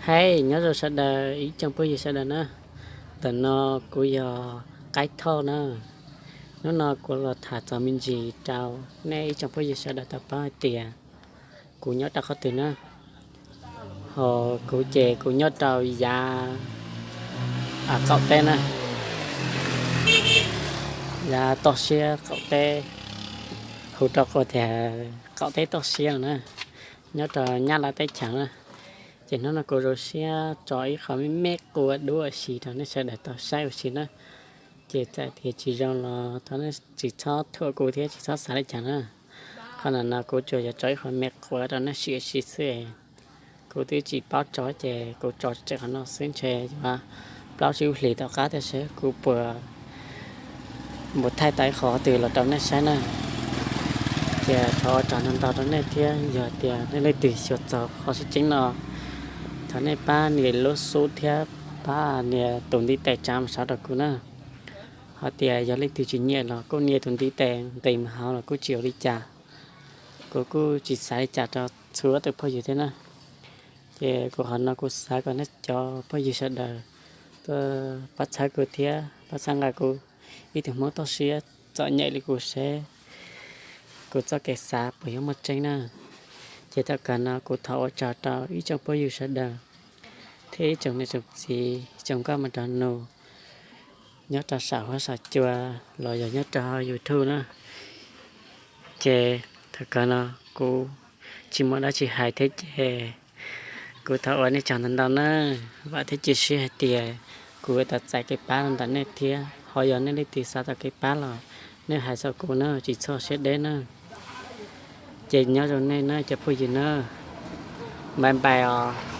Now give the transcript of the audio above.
Hais nyob zoo sawv daws ib tsoom phooj ywg sawv daws na, ntawm no kuv yog Qaib Thoj na. Hnub no kuv los tham txog me ntsis rau nej ib tsoom phooj ywg sawv daws tau paub hais tias kuv nyob rau qhov twg na. Ho kuv ces kuv nyob rau yav qaum teb na, yav toj siab qaum teb, hu rau qhov tias qaum teb toj siab no na, nyob rau Nyab Laj teb chaws na. Ces hnub no kuv zoo siab tso ib qho me me quav duab ua si rau nej sawv daws tau saib ua si na. Ces txawm tias tsis zoo los thov nej tsis txhob thuam kuv thiab tsis txhob xav li cas na. Qhov no no kuv tsuas yog tso ib qho me quav rau nej sim ua si xwb. Kuv twb tsis paub tso ces kuv tso tseg qhov no xwb, ntshe yuav plaub tsib lub hlis tom qab thiab seb kuv puas mus thaij tau ib qho twg los rau nej saib na. Ces thov ua tsaug ntau ntau rau nej thiab, yog tias nej leej twg xyuas txog qhov tseeb no, thov nej pab nias lub sub thiab pab nias tus ntiv tes tsa mus saud rau kuv na. Ho tias yog leej twg tsis nyiam los kuj nias tus ntiv tes nqis mus hauv los kuj tsis ua li cas. Kuv kuj tsis xav li cas rau txhua tus phooj ywg thiab na. Ces kuv qhov no kuv xav kom nej cov phooj ywg sawv daws tuaj pab txhawb kuv thiab pab txhawb nqa kuv, ib tug Hmoob toj siab txom nyem li kuv seb kuv txoj kev xav puas yuav muaj tseeb na. Ces thaum kawg no kuv thov ua tsaug rau ib tsoom phooj ywg sawv daws thiab ib tsoom niam tsoom txiv tsoom nkauj mus rau nus nyob rau saum huab saum cua los yog nyob rau YouTube na. Ces thaum kawg no kuv tsis muaj dab tsi hais thiab ces kuv thov ua nej tsaug ntau ntau na. Vam thiab cia siab hais tias kuv yuav tau txais kev pab los ntawm nej thiab, ho yog nej leej twg xav tau kev pab los nej hais rau kuv na, tsis txhob siab deb na. Ces nyob zoo nej na cov phooj ywg na, bye bye os.